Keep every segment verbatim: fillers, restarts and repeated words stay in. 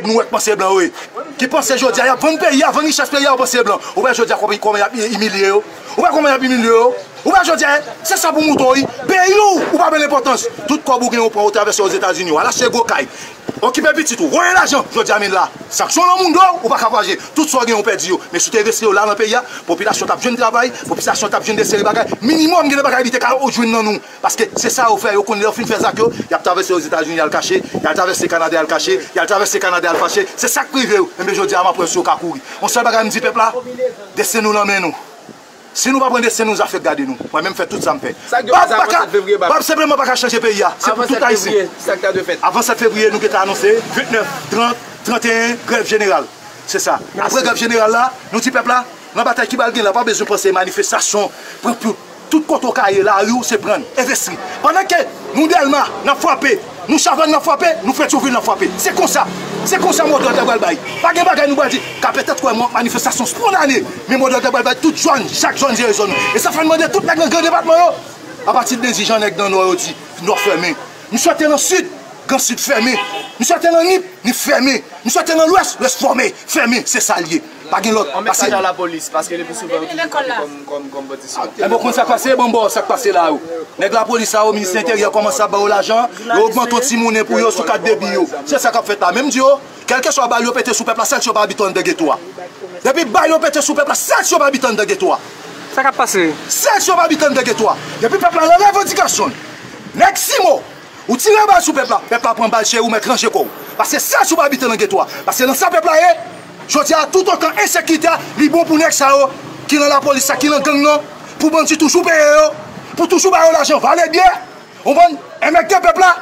Nou wè k panse blan yo ye. Ki panse jodi a y ap vann peyi a, vann richès peyi a, yo panse blan. Ou wè jodi a kòman, kòman y ap imilye yo? Ou wè kòman y ap imilye yo? Ou wè jodi a, se sa pou mouton wi. Peyi w, ou pa bay l enpòtans. Tout kòb ou gen, ou pran, ou travèse Ozetazini, ou al achte gwo kay. Okipe pitit ou, voye lajan. Jodi a, men la, sanksyon nan moun do, ou pa ka vwaje. Tout sa w gen, ou pèdi yo. Men si w te envesti yo la nan peyi a, popilasyon t ap jwenn travay, popilasyon t ap jwenn de seri bagay. Minimòm, gen de bagay li te ka jwenn nan nou. Paske se sa yo fè, yo konn lè yo fin fè zak yo, y ap travèse Ozetazini, y al kache, y al travèse Kanada, y al kache, y al travèse Kanada, y al fache. Se sa k rive yo. Enben, jodi a, m ap wè si yo ka kouri. Yon sèl bagay m di pèp la, desten nou nan men nou. Si nou pa pran desten nou, zafè k gade nou. Mwen menm fè tout sa m fè. Sa k gen Bab pase pa avan ka, sèt fevriye, Bab? Bab senpleman pa ka chanje peyi a. Se pou tout Ayisyen. Avan sèt fevriye, sa k ta dwe fèt? Avan sèt fevriye, nou gentan anonse vennèf, trant, tranteyen, grèv jeneral. Se sa. Apre grèv jeneral la, nou di pèp la, nan batay ki pral gen la, pa bezwen panse manifestasyon, pran pou tout kote w ka ye, lari w, se pran, envesti. Pandan ke nou Dèlma, n ap frape, nou Chavàn, n ap frape, nou Petyonvil, n ap frape. Se konsa. Se konsa modòd la pral bay. Pa gen bagay nou pral di, ka petèt kwè mwen, manifestasyon espondane, men modòd la pral bay tout jòn, chak jòn jere zòn nou. E sa fè n mande tout nèg nan gran depatman yo, apati de Nèg Dijan, nèg nan Nò yo di, Nò fèmen. M swete nan Sid, Gran Sid fèmen. M swete nan Nip, Nip fèmen. M swete nan Lwès, Lwès fèmen. Fèmen, se sa l ye. Pa gen lòt. Yon mesaj a lapolis, paske le pli souvan yo toujou frape kòm, kòm, kòm bandi sou. Enben, w konn sa k pase? Bon, bon, sa k pase la yo. Nèg lapolis sa yo, minis enteryè kòmanse ap ba yo lajan, yo ogmante yon ti monnen pou yo sou kat debi yo. Se sa k ap fèt la. Men m di yo, kèlkeswa bal yo pete sou pèp la, sèl si yo pa abite anndan geto a. Depi bal yo pete sou pèp la, sèl si yo pa abite anndan geto a. Sa k ap pase? Sèl si yo pa abite anndan geto a. Depi pèp la nan revandikasyon l, nèg Simo, ou tire bal sou pèp la, pèp la pran bal, cheri, ou mèt ranje kò w. Paske sèl si w pa abite nan geto a. Paske nan sa pèp la ye, jodi a, toutotan ensekirite a, li bon pou nèg sa yo ki nan lapolis la, ki nan gang nan, pou bandi toujou peye yo, pou toujou ba yo lajan, vale byen, ou konprann? Enmègte pèp la,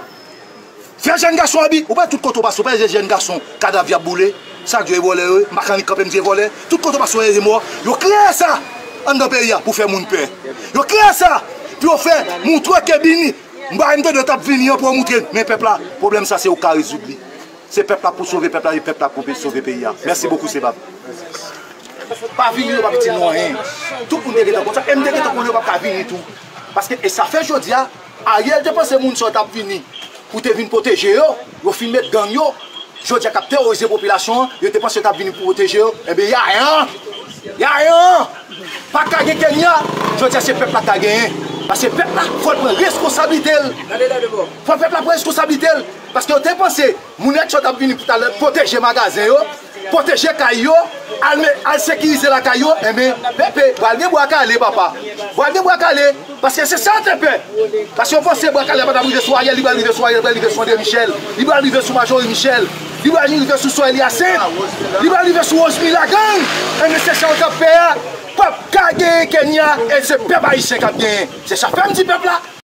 fè jèn gason abi, ou pa tout kote w pase, ou pa jwenn jèn gason, kadav y ap boule, sa k di yo e vòlè yo ye, makanik kanpe m di e vòlè, tout kote w pase, w jwenn mò, yo kreye sa anndan peyi a pou fè moun pè. Yo kreye sa pou yo fè montre ke bini, m pa, m tande yo t ap vini an pou yo montre, men pèp la, pwoblèm sa se ou k ka rezoud li. Se pèp la pou sove pèp la, e pèp la pou pe-, sove peyi a. Mèsi bokou, se Bab. Pa vini, yo p ap di nou anyen. Tout moun te gentan konn sa, e m te gentan konn yo p ap ka vini tou. Paske, e sa fè jodi a, Ariel te panse moun sa yo t ap vini pou te vin pwoteje yo, yo fin met gang yo, jodi a k ap teworize popilasyon an, yo te panse yo t ap vini pou pwoteje yo, enben, y a ayen! Y a ayen! Pa ka gen Kenya, jodi a se pèp la k ka genyen. Paske pèp la, fò l pran reskonsablite l. Fò pèp la pran reskonsablite l. Paske yo te panse, moun nèg sa yo t ap vini pou t al pwoteje magazen yo, pwoteje kay yo, al me-, al sekirize lakay yo, enben, pepe, pral gen bwa kale, papa. Pral gen bwa kale, paske se sa yo te pè. Paske yo panse bwa kale a pa t ap rive sou Ariel, li pral rive sou Ariel, li pral rive sou André Michel, li pral rive sou Majorie Michel, li pral rive sou Sorely Hyacinthe, li pral rive sou Rosemary Lagang. Enben, se sa yo t ap pè a. P ap ka genyen Kenya, e se pèp ayisyen k ap genyen. Se sa fè m di pèp la,